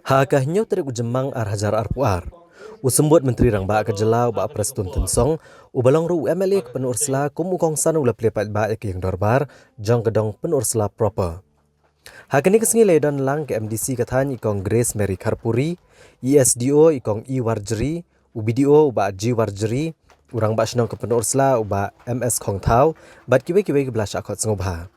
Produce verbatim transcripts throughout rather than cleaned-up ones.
Ha ka hynñiew tarik u Jymmang ar hajar arphew ar, u Symbud Myntri Rangbah ka jylla u Bah Prestone Tynsong, uba long ruh u M L A ka Pynursla, kum u kongsan u la plie paidbah ïa ka ïing dorbar jong ka dong Pynursla proper. Ha kane ka sngi la ïadon lang ka M D C ka thaiñ i Kong Grace Mary Kharpuri, i S D O i Kong E Warjri, u B D O u Bah G Warjri, u Rangbah Shnong ka Pynursla u Bah M S Khongthaw, bad kiwei kiwei kiba la shah khot sngewbha.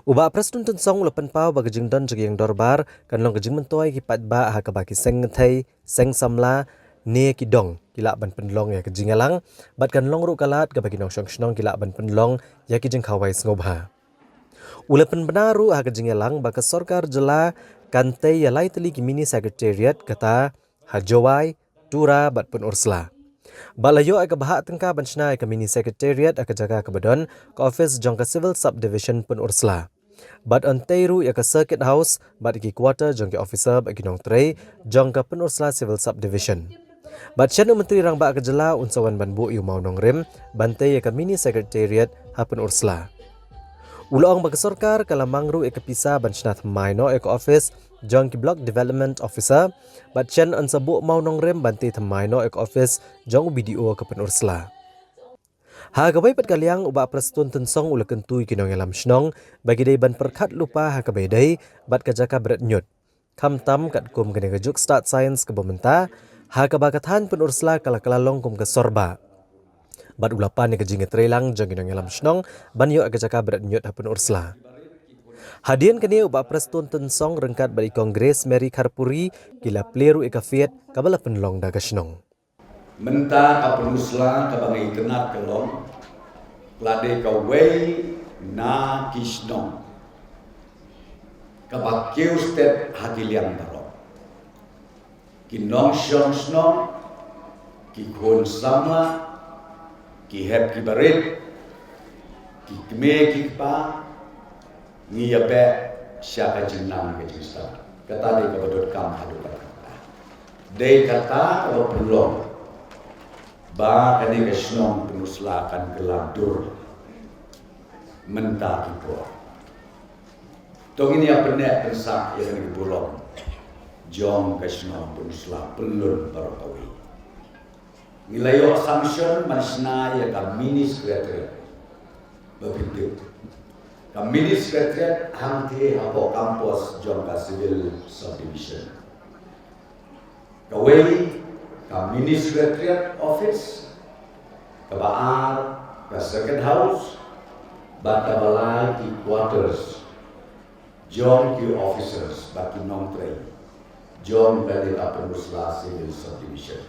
U Bah Prestone Tynsong u la pynpaw ba ka jingdon jong ka ïing dorbar kan long ka jingmyntoi ïa ki paidbah ha kaba ki seng kynthei, seng samla ne ki dong ki lah ban pynlong ïa ka jingïalang, bad kan long ruh ka lad kaba ki nongshong shnong ki lah ban pynlong ïa ki jingkhawai sngewbha. U la pynbna ruh ha ka jingïalang ba ka sorkar jylla kan tei ïa lai tylli ki mini secretariat, kata ha Jowai, Tura bad Pynursla. Ba la ïoh ïa ka bhah tyngka ban shna ïa ka mini secretariat ha ka jaka kaba don ka office jong ka Civil Subdivision Pynursla. Bad yn tei ruh ïa ka Circuit House bad ïa ki quarter jong ki officer bad ki nongtrei jong ka Pynursla Civil Subdivision. Bad shen u Myntri Rangbah ka jylla un sa wan ban buh ïa u mawnongrim ban tei ïa ka mini secretariat ha Pynursla. U la ong ba ka sorkar ka la mang ruh ïa ka pisa ban shna thymmai noh ïa ka office jong ki Block Development Officer, bad shen yn sa buh mawnongrim ban tei thymmai noh ïa ka office jong u B D O ka Pynursla. Ha kawei pat ka liang, u Bah Prestone Tynsong u la kyntu ïa ki nongïalam shnong ba ki dei ban pyrkhat lypa ha kaba ïadei bad ka jaka bret ñiut, khamtam katkum kane ka juk stad science kaba mynta, ha kaba ka thaiñ Pynursla ka la kylla long kum ka sorbah. Bad u la pan ïa ka jingïatreilang jong ki nongïalam shnong ban ïoh ïa ka jaka bret ñiut ha Pynursla. Hadien kane, u Bah Prestone Tynsong ryngkat bad i Kong Grace Mary Kharpuri ki la plie ruh ïa ka fiat kaba la pynlong da ka shnong. Mynta ka Pynursla kaba nga itynnad ka long, ka la dei kawei na ki shnong kaba kiew stet ha ki liang baroh. Ki nongshong shnong, ki khun samla, ki hep ki barit, ki kmie ki kpa, ngi ïa beh sha ka jingnang ka jingstad. Kata dei kaba donkam haduh katta. Dei kata kaba pynlong ba kane ka shnong Pynursla kan kylla dur mynta ki por. To ngin ïa pynneh pynsah ïa kane ka burom jong ka shnong Pynursla, pyllun baroh kawei. Ngi la ïoh sanction ban shna ïa ka mini secretariat. Ba pynthut ka mini secretariat hangtei hapoh campus jong ka Civil Subdivision. Kawei ka mini secretariat office, kaba ar ka circuit house, bad kaba lai ki quarters jong ki officers bad ki nongtrei jong kane ka Pynursla Civil Subdivision.